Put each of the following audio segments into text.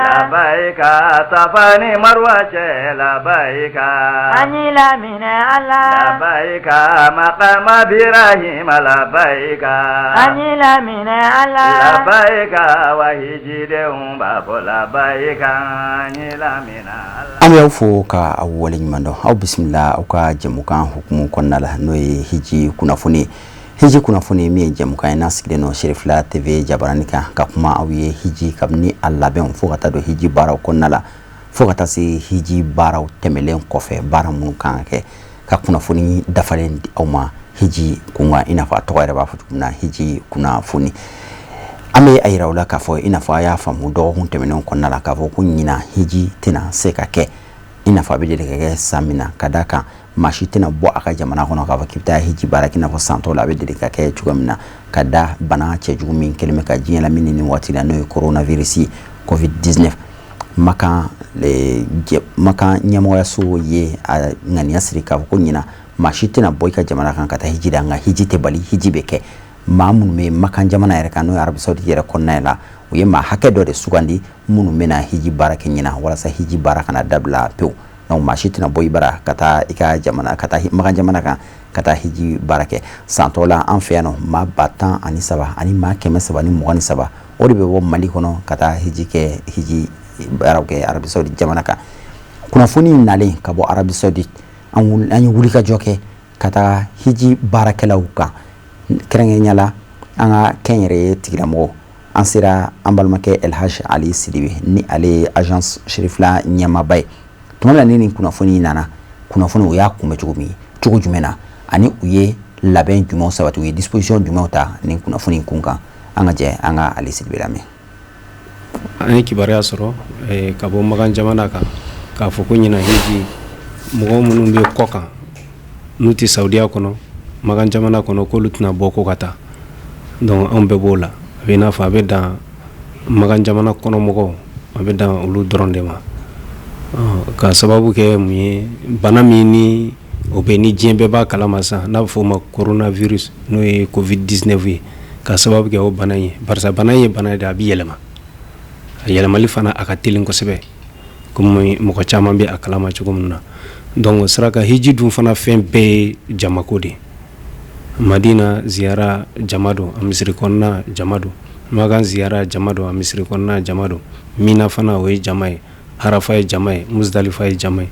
Labayika Safa ni Maruwa cɛ labayika an y'i laminɛ Ala labayika maqama Birahima labayika an y'i laminɛ Ala labayika wa hijidenw b'a fɔ labayika an y'i laminɛ Ala. An b'aw fo ka aw waleɲuman dɔn, aw bisimila aw ka jɛmukan hukumu kɔnɔna la, n'o ye hiji kunnafoni. Hiji kunnafoni min ye jɛmukan ye n'a sigilen don Serifila TV jabarani kan, ka kuma aw ye hiji kabini a labɛnw fo ka taa don hiji baaraw kɔnɔna la, fo ka taa se hiji baaraw tɛmɛlen kɔfɛ, baara minnu kan ka kɛ, ka kunnafoni dafalen di aw ma hiji kunkan, i n'a fɔ a tɔgɔ yɛrɛ b'a fɔ cogo min na, hiji kunnafoni. An bɛ a yira aw la k'a fɔ, i n'a fɔ a y'a faamu dɔgɔkun tɛmɛnenw kɔnɔna la, k'a fɔ ko ɲinan hiji tɛna se ka kɛ i n'a fɔ a bɛ deli ka kɛ san min na, ka d'a kan maa si tɛna bɔ a ka jamana kɔnɔ k'a fɔ k'i bɛ taa hiji baara kɛ i n'a fɔ san tɔw la a bɛ deli ka kɛ cogo min na, ka da bana cɛjugu min kɛlen bɛ ka diɲɛ lamini nin waati la, n'o ye coronavirus COVID-19. Makan Makan ɲɛmɔgɔyaso ye a ŋaniya siri k'a fɔ ko ɲinan maa si tɛna bɔ i ka jamana kan ka taa hiji la, nka hiji tɛ bali, hiji bɛ kɛ. Maa minnu bɛ Makan jamana yɛrɛ kan, n'o ye Arabi Saoudite yɛrɛ kɔnɔna la, u ye maa hakɛ dɔ de sugandi minnu bɛna hiji baara kɛ ɲinan, walasa hiji baara kana dabila pewu. Donc maa si tɛna bɔ i bara ka taa i ka jamana, ka taa Makan jamana kan ka taa hiji baara kɛ. San tɔ la an fɛ yan nɔ, maa 13 000 ani maa 323, o de bɛ bɔ Mali kɔnɔ ka taa hiji kɛ, hiji baaraw kɛ Arabi Saoudite jamana kan. Kunnafoni nalen ka bɔ Arabi Saoudite, an ye wulikajɔ kɛ ka taa hiji baarakɛlaw kan, kɛrɛnkɛrɛnnenya la an ka kɛnyɛrɛye tigilamɔgɔw. An sera an balimakɛ Elhaj Ali Sidibe, ni ale ye agence Serifila ɲɛmaaba ye. Tuma min na ni nin kunnafoni nana, kunnafoni u y'a kunbɛ cogo min, cogo jumɛn na, ani u ye labɛn jumɛnw sabati, u ye disposition jumɛnw ta nin kunnafoni kun kan, an ka jɛ an ka Ali Sidibe lamɛn. An ye kibaruya sɔrɔ ka bɔ Makan jamana kan k'a fɔ ko ɲinan hiji, mɔgɔ minnu bɛ kɔ kan n'u tɛ Saudiya kɔnɔ, Makan jamana kɔnɔ, k'olu tɛna bɔ ko ka taa. Donc anw bɛɛ b'o la, a bɛ i n'a fɔ a bɛ dan Makan jamana kɔnɔ mɔgɔw, a bɛ dan olu dɔrɔn de ma, ka sababu kɛ mun ye? Bana min ni o bɛ ni diɲɛ bɛɛ b'a kalama sisan, n'a bɛ fɔ o ma coronavirus, n'o ye COVID-19 ye. Ka sababu kɛ o bana in ye, barisa bana in ye bana de, a bɛ yɛlɛma, a yɛlɛmali fana a ka teli kosɛbɛ, komi mɔgɔ caman bɛ a kalama cogo min na. Donc o sira kan, hiji dun fana fɛn bɛɛ ye jamako de ye. Madina ziyara, jama don, a misiri kɔnɔna jama don. Makan ziyara, jama don, a misiri kɔnɔna jama don. Mina fana, o ye jama ye. Harafa ye jama ye, Musdalifa ye jama ye.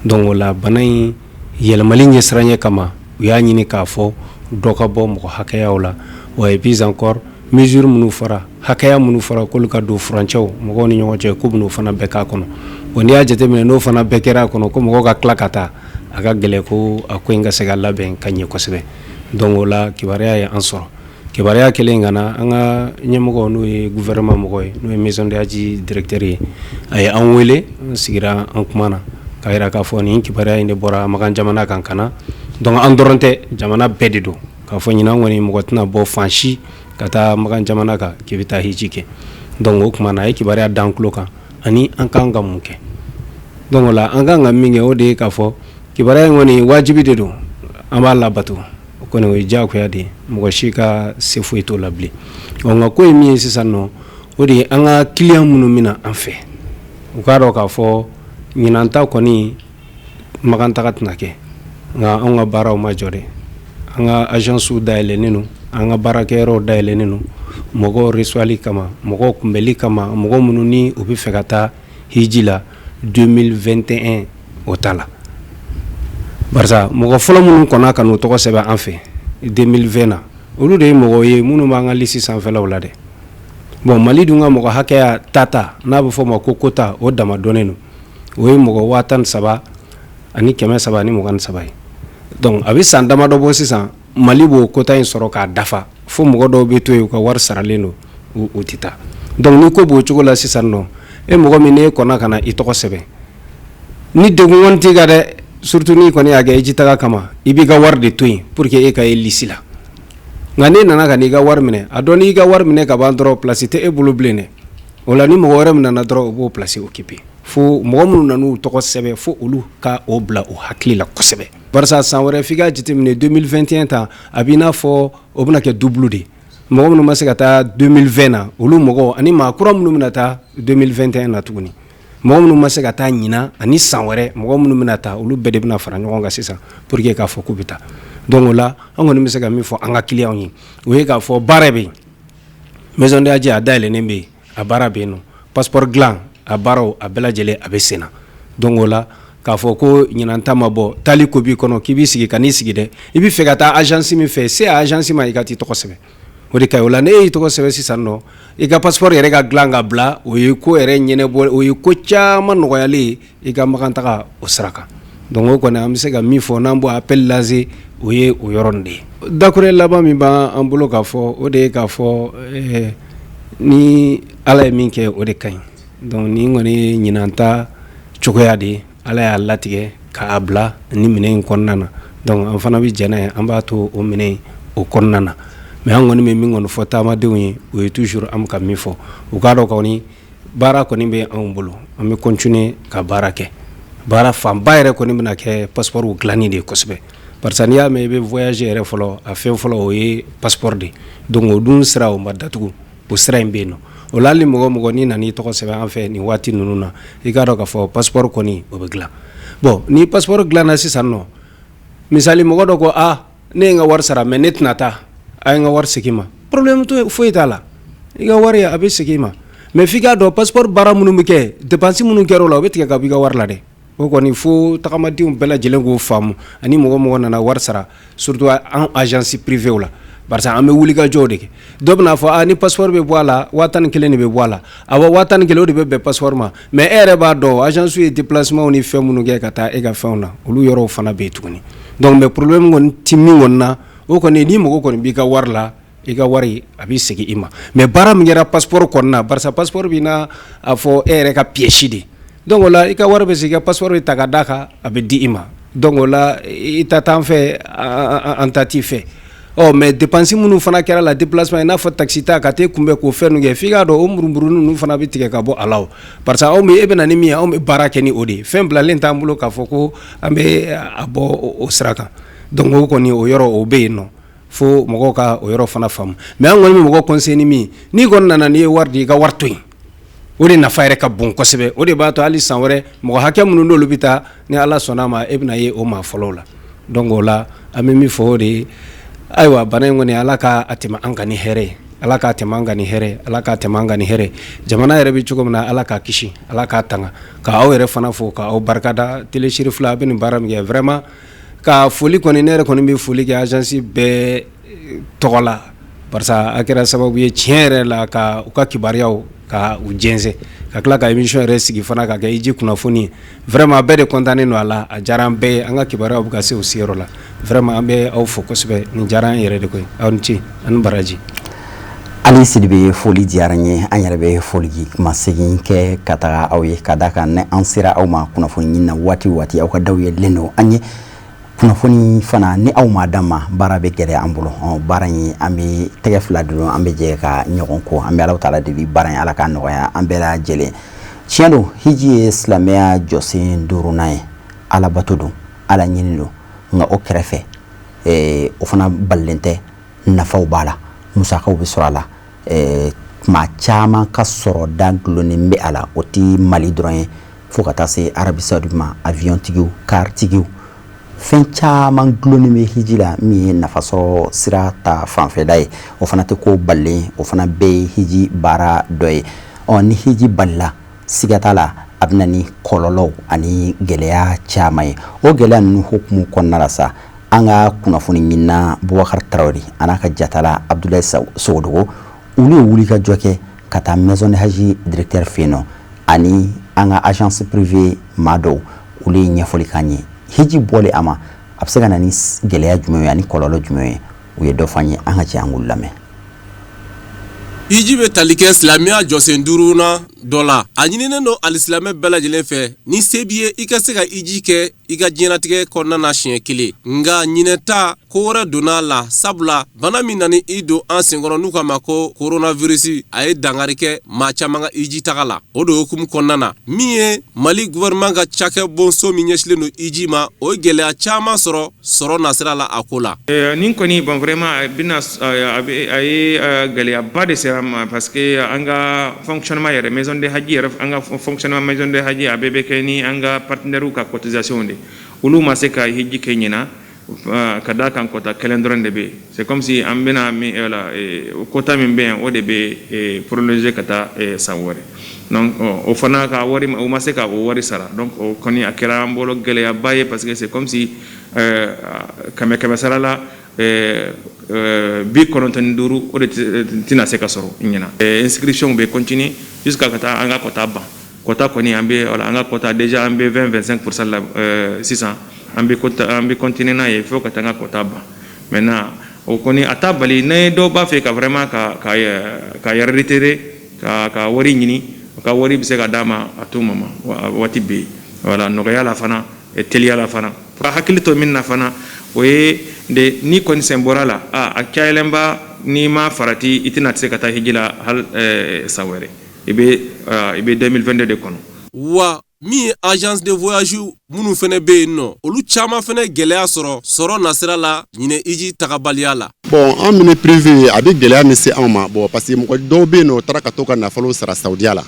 Donc o la, bana in yɛlɛmali ɲɛsiranɲɛ kama, u y'a ɲini k'a fɔ dɔ ka bɔ mɔgɔ hakɛyaw la. Wa et puis encore, mesure minnu fɔra, hakɛya minnu fɔra k'olu ka don furancɛw mɔgɔw ni ɲɔgɔn cɛ, k'u bɛn'o fana bɛɛ k'a kɔnɔ. Bon, n'i y'a jateminɛ, n'o fana bɛɛ kɛra a kɔnɔ, ko mɔgɔw ka tila ka taa, a ka gɛlɛn ko a ko in ka se ka labɛn ka ɲɛ kosɛbɛ. Donc o la, kibaruya ye an sɔrɔ. Kibaruya kɛlen ka na, an ka ɲɛmɔgɔ, n'o ye gouvernement mɔgɔ ye, n'o ye maison de hadj directeur ye, a ye an wele, an sigira, an kumana k'a jira k'a fɔ nin kibaruya in de bɔra Makan jamana kan ka na. Donc an dɔrɔn tɛ, jamana bɛɛ de don, k'a fɔ ɲinan kɔni mɔgɔ tɛna bɔ fan si ka taa Makan jamana kan k'i bɛ taa hiji kɛ. Donc o tuma na, a ye kibaruya d'an tulo kan ani an kan ka mun kɛ. Donc o la, an kan ka min kɛ, o de ye k'a fɔ kibaruya in kɔni wajibi de don, an b'a labato. O kɔni, o ye diyagoya de ye, mɔgɔ si ka se foyi t'o la bilen. Ɔ nka ko ye min ye sisan nɔ, o de ye an ka client minnu bɛna an fɛ, u k'a dɔn k'a fɔ ɲinan ta kɔni, Makan taga tɛna kɛ, nka anw ka baaraw ma jɔ dɛ. An ka agencew dayɛlɛnnen don, an ka baarakɛyɔrɔw dayɛlɛnnen don mɔgɔw reçoili kama, mɔgɔw kunbɛli kama, mɔgɔ minnu ni u bɛ fɛ ka taa hiji la 2021 o ta la. Barisa mɔgɔ fɔlɔ minnu kɔnna ka n'u tɔgɔ sɛbɛn an fɛ 2020 na, olu de ye mɔgɔw ye minnu b'an ka liste sanfɛlaw la dɛ. Bon, Mali dun ka mɔgɔ hakɛya tata, n'a bɛ fɔ o ma ko quota, o dama dɔnnen don, o ye mɔgɔ 13,323 ye. Donc a bɛ san damadɔ bɔ sisan, Mali b'o quota in sɔrɔ k'a dafa, fo mɔgɔ dɔw bɛ to yen, u ka wari saralen don, u tɛ taa. Donc ni ko b'o cogo la sisan nɔ, e mɔgɔ min n'e kɔnna ka na i tɔgɔ sɛbɛn, ni degun kɔni t'i kan dɛ, surtout n'i kɔni y'a kɛ hiji taga kama, i b'i ka wari de to yen pour que e ka ye liste la. Nka n'e nana ka n'i ka wari minɛ, a dɔn n'i ka wari minɛ ka ban dɔrɔn, place tɛ e bolo bilen dɛ. O la, ni mɔgɔ wɛrɛ min nana dɔrɔn, o b'o place occuper. Fo mɔgɔ minnu nan'u tɔgɔ sɛbɛn, fo olu ka o bila u hakili la kosɛbɛ, barisa san wɛrɛ, f'i k'a jateminɛ, 2021 ta, a b'i n'a fɔ o bɛna kɛ double de. Mɔgɔ minnu ma se ka taa 2020 na, olu mɔgɔ ani maa kura minnu bɛna taa 2021 na tuguni, mɔgɔ minnu ma se ka taa ɲinan ani san wɛrɛ, mɔgɔ minnu bɛna taa, olu bɛɛ de bɛna fara ɲɔgɔn kan sisan pour que k'a fɔ k'u bɛ taa. Donc o la, an kɔni bɛ se ka min fɔ an ka clients ye, o ye k'a fɔ baara bɛ yen. Maison de Hadj, a dayɛlɛnnen bɛ yen, a baara bɛ yen nɔ. Passeport dilan, a baaraw a bɛɛ lajɛlen a bɛ sen na. Donc o la, k'a fɔ ko ɲinan ta ma bɔ, taali ko b'i kɔnɔ, k'i b'i sigi ka n'i sigi dɛ, i bɛ fɛ ka taa agence min fɛ, se a agence ma, i ka t'i tɔgɔ sɛbɛn, o de ka ɲi. O la, ne y'i tɔgɔ sɛbɛn sisan nɔ, i ka passeport yɛrɛ ka dilan ka bila, o ye ko yɛrɛ ɲɛnabɔ, o ye ko caman nɔgɔyalen ye i ka Makan taga o sira kan. Donc o kɔni, an bɛ se ka min fɔ n'an b'o appel lancer, o ye o yɔrɔnin de ye. Dakuruɲɛ laban min b'an bolo k'a fɔ, o de ye k'a fɔ ni Ala ye min kɛ, o de ka ɲi. Donc nin kɔni ye ɲinan ta cogoya de ye, Ala y'a latigɛ k'a bila ni minɛ in kɔnɔna na. Donc an fana bɛ jɛn n'a ye, an b'a to o minɛ o kɔnɔna na. Mais an kɔni bɛ min kɔni fɔ taamadenw ye, o ye toujours an bɛ ka min fɔ, u k'a dɔn kɔni, baara kɔni bɛ anw bolo, an bɛ continuer ka baara kɛ. Baara fanba yɛrɛ kɔni bɛna kɛ passeport dilanni de ye kosɛbɛ, parce que n'i y'a mɛn i bɛ voyager yɛrɛ fɔlɔ, a fɛn fɔlɔ o ye passeport de. Donc o dun sira, o ma datugu, o sira in bɛ yen nɔ. O la, hali mɔgɔ mɔgɔ n'i nana i tɔgɔ sɛbɛn an fɛ nin waati ninnu na, i k'a dɔn k'a fɔ passeport kɔni, o bɛ dilan. Bon, ni passeport dilanna sisan nɔ, misali, mɔgɔ dɔ ko: "A, ne ye n ka wari sara, mais ne tɛna taa, a ye n ka wari segin ma." Problème to foyi t'a la, i ka wari a bɛ segin i ma. Mais f'i k'a dɔn, passeport baara minnu bɛ kɛ, dépense minnu kɛra o la, o bɛ tigɛ ka bɔ i ka wari la dɛ. O kɔni, fo tagamadenw bɛɛ lajɛlen k'o faamu, ani mɔgɔ mɔgɔ nana wari sara, surtout an agence privée la, parce que an bɛ wulikajɔw de kɛ. Dɔ bɛna fɔ: "A, ni passeport bɛ bɔ a la, 11 000 de bɛ bɔ a la." Awɔ, 11 000, o de bɛ bɛn passeport ma. Mais e yɛrɛ b'a dɔn, agence ye déplacement ni fɛn minnu kɛ ka taa e ka fɛnw na, olu yɔrɔw fana bɛ yen tuguni. Donc mais problème kɔni ti min kɔni na, o kɔni, ni mɔgɔ kɔni b'i ka wari la, i ka wari a b'i segin i ma. Mais baara min kɛra passeport kɔnɔna na, barisa passeport b'i na a fɔ e yɛrɛ ka pièce de. Donc o la, i ka wari bɛ segin, i ka passeport bɛ ta ka d'a kan, a bɛ di i ma. Donc o la, i ta t'an fɛ, an ta t'i fɛ. Ɔ, mais dépense minnu fana kɛra la, déplacement, i n'a fɔ taxi ta ka t'e kunbɛn k'o fɛn ninnu kɛ, f'i k'a dɔn o murumuru ninnu fana bɛ tigɛ ka bɔ a la o, parce que anw bɛ e bɛ na ni min ye, anw bɛ baara kɛ ni o de ye. Fɛn bilalen t'an bolo k'a fɔ ko an bɛ a bɔ o sira kan. Donc o kɔni, o yɔrɔ o bɛ yen nɔ, fo mɔgɔw ka o yɔrɔ fana faamu. Mais an kɔni bɛ mɔgɔ conseiller ni min ye, n'i kɔni nana, n'i ye wari di, i ka wari to yen, o de nafa yɛrɛ ka bon kosɛbɛ. O de b'a to hali san wɛrɛ, mɔgɔ hakɛ minnu n'olu bɛ taa, ni Ala sɔnna a ma, e bɛna ye o maa fɔlɔw la. Donc o la, an bɛ min fɔ, o de ye, ayiwa, bana in kɔni, Ala ka a tɛmɛ an kan ni hɛrɛ ye, Ala k'a tɛmɛ an kan ni hɛrɛ, Ala k'a tɛmɛ an kan ni hɛrɛ. Jamana yɛrɛ bɛ cogo min na, Ala k'a kisi, Ala k'a tanga. Ka aw yɛrɛ fana fo, ka aw barikada. Télé Cherifla, a bɛ nin baara min kɛ, vraiment, ka foli kɔni, ne yɛrɛ kɔni bɛ foli kɛ agence bɛɛ tɔgɔ la, parce que a kɛra sababu ye tiɲɛ yɛrɛ la ka u ka kibaruyaw ka u jɛnsɛn, ka tila ka émission yɛrɛ sigi fana ka kɛ hiji kunnafoni ye. Vraiment, bɛɛ de content don a la, a diyara an bɛɛ ye. An ka kibaruyaw bɛ ka se u seyɔrɔ la. Vraiment, an bɛ aw fo kosɛbɛ, nin diyara an yɛrɛ de koyi. Aw ni ce, ani baraji. Ali Sidibe, foli diyara n ye. An yɛrɛ bɛ foli kuma segin kɛ ka taga aw ye, ka da kan ni an sera aw ma kunnafoni ɲini na waati o waati, aw ka daw yɛlɛlen don an ye. Kunnafoni fana, ni aw ma d'an ma, baara bɛ gɛlɛya an bolo. Baara in, an bɛ tɛgɛ fila don, an bɛ jɛ ka ɲɔgɔn ko. An bɛ Ala taala deli, baara in, Ala k'a nɔgɔya an bɛɛ lajɛlen. Tiɲɛ don, hiji ye silamɛya jɔsen duurunan ye. Ala bato don, Ala ɲini don. Nka o kɛrɛfɛ, o fana balilen tɛ, nafaw b'a la, musakaw bɛ sɔrɔ a la, maa caman ka sɔrɔ da dulonnen bɛ a la. O ti Mali dɔrɔn ye, fo ka taa se Arabie Saoudite ma, avion tigiw, car tigiw, fɛn caman dulonnen bɛ hiji la. Min ye nafasɔrɔ sira ta fanfɛla ye, o fana tɛ ko balilen, o fana bɛɛ ye hiji baara dɔ ye. Ɔ, ni hiji balila, siga t'a la, a bɛ na ni kɔlɔlɔw ani gɛlɛya caman ye. O gɛlɛya ninnu hukumu kɔnɔna la sa, an ka kunnafoni ɲinina Bubakari Tarawele a n'a ka jatala Abudulayi Sogodogo, olu ye wuli ka jɔ kɛ ka taa maison de hajj directeur fɛ yen nɔ, ani an ka agence privée maa dɔw. Olu ye ɲɛfɔli k'an ye, hiji bɔlen a ma, a bɛ se ka na ni gɛlɛya jumɛn ye ani kɔlɔlɔ jumɛn ye. U ye dɔ fɔ an ye, an ka jɛ an k'olu lamɛn. Hiji bɛ tali kɛ silamɛya jɔsen duuru na. dɔ la. A ɲininen don alisilamɛ bɛɛ lajɛlen fɛ, ni se b'i ye, i ka se ka hiji kɛ i ka diɲɛlatigɛ kɔnɔna na siɲɛ kelen. Nka ɲinɛta ko wɛrɛ donna a la, sabula bana min nana i don an senkɔrɔ n'u k'a ma ko coronavirus, a ye dankari kɛ maa caman ka hiji taga la. O de hukumu kɔnɔna na, min ye Mali gouvernement ka cakɛbonso min ɲɛsilen don hiji ma, o ye gɛlɛya caman sɔrɔ sɔrɔ nasira la a ko la. Nin kɔni, bon, vraiment a bɛna a ye gɛlɛyaba de se an ma, parce que an ka fonctionnement yɛrɛ, maison de hajj yɛrɛ, an ka fonctionnement maison de hajj, a bɛɛ bɛ kɛ ni an ka partenaires ka cotisation de. Olu ma se ka hiji kɛ ɲinan ka d'a kan quota kelen dɔrɔn de bɛ yen. C'est comme si an bɛna min, voilà, quota min bɛ yen, o de bɛ prolonger ka taa san wɛrɛ. Donc o fana ka wari, o ma se ka o wari sara. Donc o kɔni, a kɛra an bolo gɛlɛyaba ye, parce que c'est comme si kɛmɛ kɛmɛ sara la, 95, o de tɛna se ka sɔrɔ ɲinan. Inscription bɛ continuer jusqu'à ka taa an ka quota ban. Quota kɔni, an bɛ, voilà, an ka quota déjà, an bɛ 20 25 % la sisan. An bɛ quota, an bɛ continuer n'a ye fo ka taa an ka quota ban. Maintenant, o kɔni, a t'a bali ne dɔw b'a fɛ ka vraiment ka yɛrɛ retirer ka wari ɲini, ka wari bɛ se ka d'a ma a tout moment, waati bɛɛ, voilà, nɔgɔya la fana, teliya la fana. Ka hakili to min na fana, o ye de ni kɔni sen bɔra la, a cayalenba, n'i ma farati, i tɛna se ka taa hiji la hali san wɛrɛ. I bɛ 2022 de kɔnɔ. Wa min ye agence de voyage minnu fɛnɛ bɛ yen nɔ, olu caman fɛnɛ gɛlɛya sɔrɔ sɔrɔ nasira la ɲinɛ hiji tagabaliya la. Bon, an minɛ privé, a bɛ gɛlɛya min se anw ma, bon, parce que mɔgɔ dɔw bɛ yen nɔ, o taara ka t'u ka nafolo sara Saudiya la.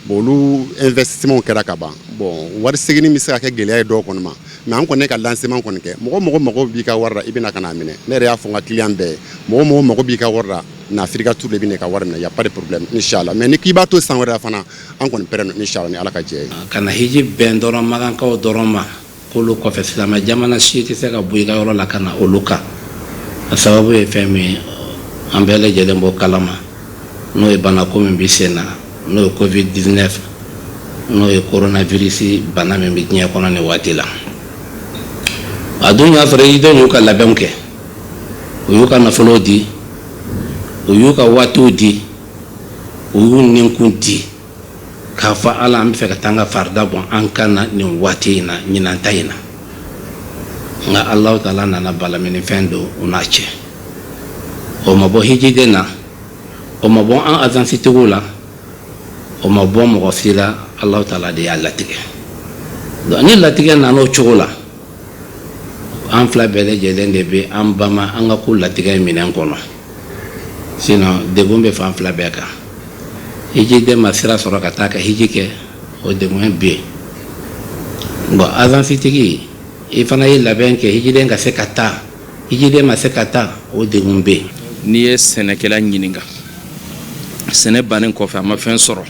Bon, olu investissement kɛra ka ban. Bon, wari seginni bɛ se ka kɛ gɛlɛya ye dɔw kɔni ma. Mais an kɔni ka lancement kɔni kɛ, mɔgɔ mɔgɔ mago b'i ka wari la, i bɛna ka n'a minɛ. Ne yɛrɛ y'a fɔ n ka client bɛɛ ye, mɔgɔ mɔgɔ mago b'i ka wari la, na Africa Tour de bɛ n'i ka wari minɛ, y a pas de problème, inchallah. Mais ni k'i b'a to san wɛrɛ la fana, an kɔni prêt don, inchallah, ni Ala ka jɛ ye. Ka na hiji bɛn dɔrɔn makankaw dɔrɔn ma, k'olu kɔfɛ silamɛ jamana si tɛ se ka bɔ i ka yɔrɔ la ka na olu kan. A sababu ye fɛn min ye, an bɛɛ lajɛlen b'o kalama, n'o ye banako min bɛ sen na, n'o ye Covid 19, n'o ye coronavirus bana min bɛ diɲɛ kɔnɔ nin waati la. A dun y'a sɔrɔ hijidenw y'u ka labɛnw kɛ, u y'u ka nafolo di, u y'u ka waatiw di, u y'u ninkun di k'a fɔ Ala, an bɛ fɛ ka taa an ka farida bɔ an kan na nin waati in na, ɲinan ta in na. Nka Alahu taala nana balamini fɛn don u n'a cɛ. O ma bɔ hijiden na, o ma bɔ an agence tigiw la, o ma bɔ mɔgɔ si la. Alahu taala de y'a latigɛ. Donc ni latigɛ nana o cogo la, an fila bɛɛ lajɛlen de bɛ an bama an ka ko latigɛ minɛn kɔnɔ, sinon degun bɛ fan fila bɛɛ kan. Hijiden ma sira sɔrɔ ka taa ka hiji kɛ, o degun bɛ yen. Bon, agence tigi, i fana ye labɛn kɛ hijiden ka se ka taa, hijiden ma se ka taa, o degun bɛ yen. N'i ye sɛnɛkɛla ɲininka sɛnɛ bannen kɔfɛ, a ma fɛn sɔrɔ,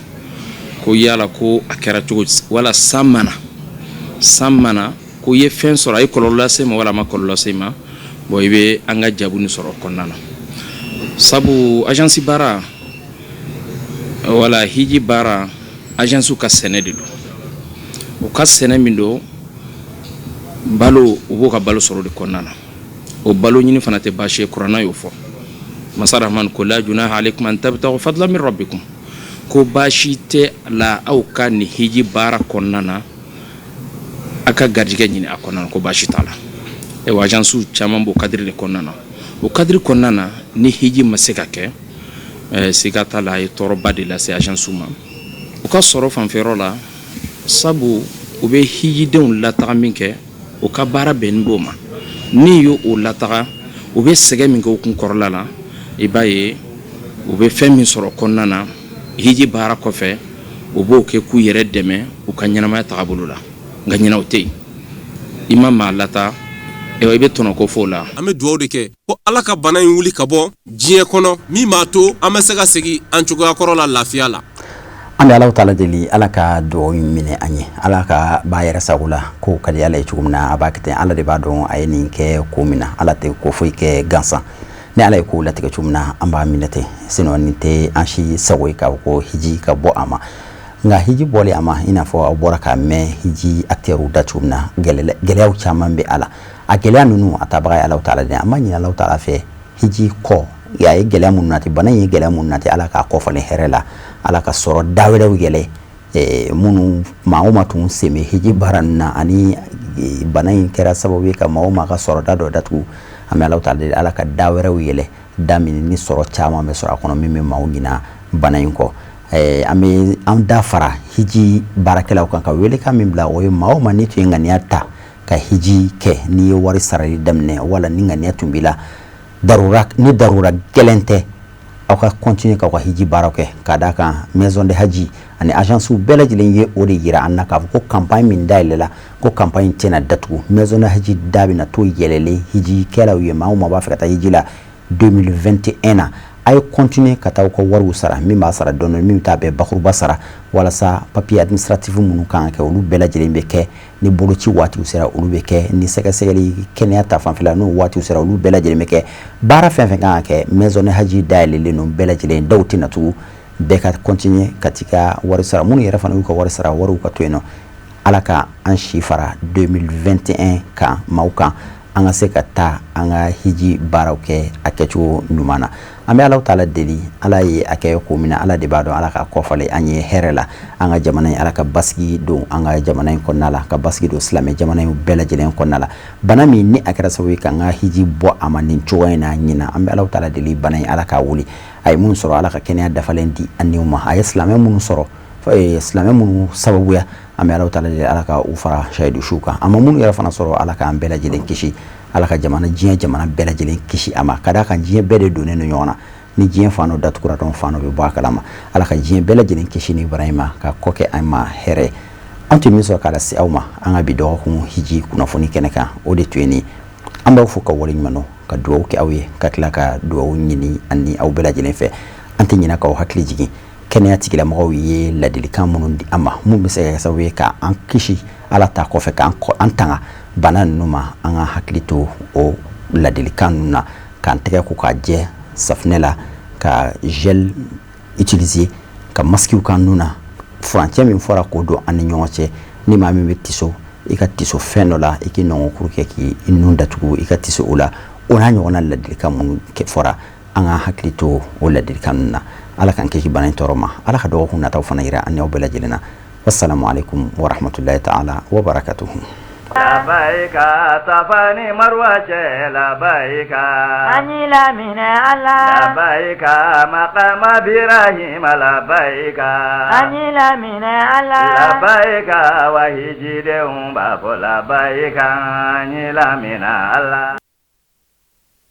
ko yala ko a kɛra cogo di, wala san mana ko i ye fɛn sɔrɔ, a ye kɔlɔlɔ lase ma wala a ma kɔlɔlɔ lase ma, bon, i bɛ an ka jaabi nin sɔrɔ kɔnɔna na. Sabu agence baara wala hiji baara, agence ka sɛnɛ de don. U ka sɛnɛ min don, balo, u b'o ka balo sɔrɔ de kɔnɔna na. O balo ɲini fana tɛ baasi ye. Kuranna y'o fɔ. Masa Rahman ko: la junaha alaykum an tabtagu fadlan min rabbikum. Ko baasi tɛ la aw ka nin hiji baara kɔnɔna na, a ka garijɛgɛ ɲini a kɔnɔna na, ko baasi t'a la. Ayiwa, agence caman b'o cadre de kɔnɔna na. O cadre kɔnɔna na, ni hiji ma se ka kɛ, siga t'a la, a ye tɔɔrɔba de lase agence ma u ka sɔrɔ fanfɛyɔrɔ la, sabu u bɛ hijidenw lataga min kɛ, u ka baara bɛnnen b'o ma. Ni y'o o lataga, u bɛ sɛgɛn min kɛ u kun kɔrɔla la, i b'a ye u bɛ fɛn min sɔrɔ kɔnɔna na hiji baara kɔfɛ, u b'o kɛ k'u yɛrɛ dɛmɛ u ka ɲɛnamaya tagabolo la. Nka ɲinɛ o tɛ yen. I ma maa lata, i bɛ tɔnɔ ko fɔ o la. An bɛ dugawu de kɛ ko Ala ka bana in wuli ka bɔ diɲɛ kɔnɔ, min b'a to an bɛ se ka segin an cogoya kɔrɔ la lafiya la. An bɛ Ala taala deli, Ala ka dugawu in minɛ an ye. Ala ka b'a yɛrɛ sago la, ko ka di Ala ye cogo min na, a b'a kɛ ten. Ala de b'a dɔn a ye nin kɛ ko min na. Ala tɛ ko foyi kɛ gansan. Ni Ala ye ko latigɛ cogo min na, an b'a minɛ ten. Sinon nin tɛ an si sago ye k'a fɔ ko hiji ka bɔ a ma. Nka hiji bɔlen a ma, i n'a fɔ aw bɔra k'a mɛn hiji acteurs da cogo min na, gɛlɛyaw caman bɛ a la. A gɛlɛya ninnu, a tabaga ye Ala taala de. An b'a ɲini Ala taala fɛ, hiji kɔ a ye gɛlɛya minnu nati, bana in ye gɛlɛya minnu nati, Ala k'a kɔ falen hɛrɛ la. Ala ka sɔrɔ da wɛrɛw yɛlɛ minnu maa o maa tun sen bɛ hiji baara ninnu na, ani bana in kɛra sababu ye ka maa o maa ka sɔrɔda dɔ datugu. An bɛ Ala taala deli, Ala ka da wɛrɛw yɛlɛ, da min ni sɔrɔ caman bɛ sɔrɔ a kɔnɔ, min bɛ maaw ɲina bana in kɔ. An bɛ an da fara hiji baarakɛlaw kan ka welekan min bila, o ye maa o maa n'i tun ye ŋaniya ta ka hiji kɛ, n'i ye wari sarali daminɛ wala ni ŋaniya tun b'i la, darura ni darura gɛlɛn tɛ, aw ka continuer k'aw ka hiji baaraw kɛ. Ka d'a kan maison de haji ani agence bɛɛ lajɛlen ye o de yira an na k'a fɔ ko campagne min dayɛlɛla, ko campagne tɛna datugu. Maison de haji da bɛna to yɛlɛlen hijikɛlaw ye. Maa o maa b'a fɛ ka taa hiji la 2021 na, a ye continuer ka taa aw ka wariw sara. Min b'a sara dɔɔni, min bɛ taa bɛɛ bakuruba sara, walasa papier administratif minnu kan ka kɛ, olu bɛɛ lajɛlen bɛ kɛ. Ni boloci waatiw sera, olu bɛ kɛ. Ni sɛgɛsɛgɛli kɛnɛya ta fanfɛla n'o waatiw sera, olu bɛɛ lajɛlen bɛ kɛ. Baara fɛn fɛn kan ka kɛ, maison de haji dayɛlɛlen don bɛɛ lajɛlen, daw tɛna tugu. Bɛɛ ka continuer ka t'i ka wari sara. Minnu yɛrɛ fana y'u ka wari sara, wariw ka to yen nɔ. Ala ka an si fara 2021 kan maaw kan, an ka se ka taa an ka hiji baaraw kɛ a kɛcogo ɲuman na. An bɛ Ala taala deli, Ala ye a kɛ ko min na, Ala de b'a dɔn. Ala ka kɔfale an ye hɛrɛ la. An ka jamana in, Ala ka basigi don an ka jamana in kɔnɔna la, ka basigi don silamɛ jamana in bɛɛ lajɛlen kɔnɔna la. Bana min ni a kɛra sababu ye k'an ka hiji bɔ a ma nin cogoya in na ɲinan, an bɛ Ala taala deli, bana in, Ala k'a wuli. A ye minnu sɔrɔ, Ala ka kɛnɛya dafalen di an niw ma. A ye silamɛ minnu sɔrɔ, silamɛ minnu sababuya, an bɛ Ala taala deli, Ala ka u fara sahidu suw kan. A ma minnu yɛrɛ fana sɔrɔ, Ala k'an bɛɛ lajɛlen kisi, Ala ka jamana, diɲɛ jamana bɛɛ lajɛlen kisi a ma. Ka d'a kan diɲɛ bɛɛ de donnen don ɲɔgɔn na. Ni diɲɛ fan dɔ datugura dɔrɔn, fan dɔ bɛ bɔ a kalama. Ala ka diɲɛ bɛɛ lajɛlen kisi ni bana in ma, ka kɔ kɛ an ma hɛrɛ. An tun min sɔrɔ k'a lase aw ma an ka bi dɔgɔkun hiji kunnafoni kɛnɛ kan, o de tun ye nin. An b'aw fo ka waleɲuman dɔn, ka dugawu kɛ aw ye, ka tila ka dugawu ɲini ani aw bɛɛ lajɛlen fɛ. An tɛ ɲinɛ k'aw hakili jigin kɛnɛya tigilamɔgɔw ye ladilikan minnu di an ma, mun bɛ se ka kɛ sababu ye k'an kisi, Ala ta kɔfɛ, k'an an tanga bana ninnu ma. An ka hakili to o ladilikan ninnu na, k'an tɛgɛ ko k'a jɛ safunɛ la, ka gel utiliser, ka masques k'an nun na, furancɛ min fɔra k'o don an ni ɲɔgɔn cɛ. Ni maa min bɛ tiso, i ka tiso fɛn dɔ la, i k'i nɔngɔnkuru kɛ k'i nun datugu, i ka tiso o la. O n'a ɲɔgɔnna ladilikan minnu fɔra, an ka hakili to o ladilikan ninnu na. Ala k'an kisi bana in tɔɔrɔ ma. Ala ka dɔgɔkun nataw fana yira an n'aw bɛɛ lajɛlen na. Wassalamu alaikum warahmatullahi ta'ala wa barakatuhu. Labayika Safa ni Marwa cɛ, labayika. An y'i laminɛ Ala. Labayika maqama Birahima, labayika. An y'i laminɛ Ala. Labayika wa hijidenw b'a fɔ labayika, an y'i laminɛ Ala.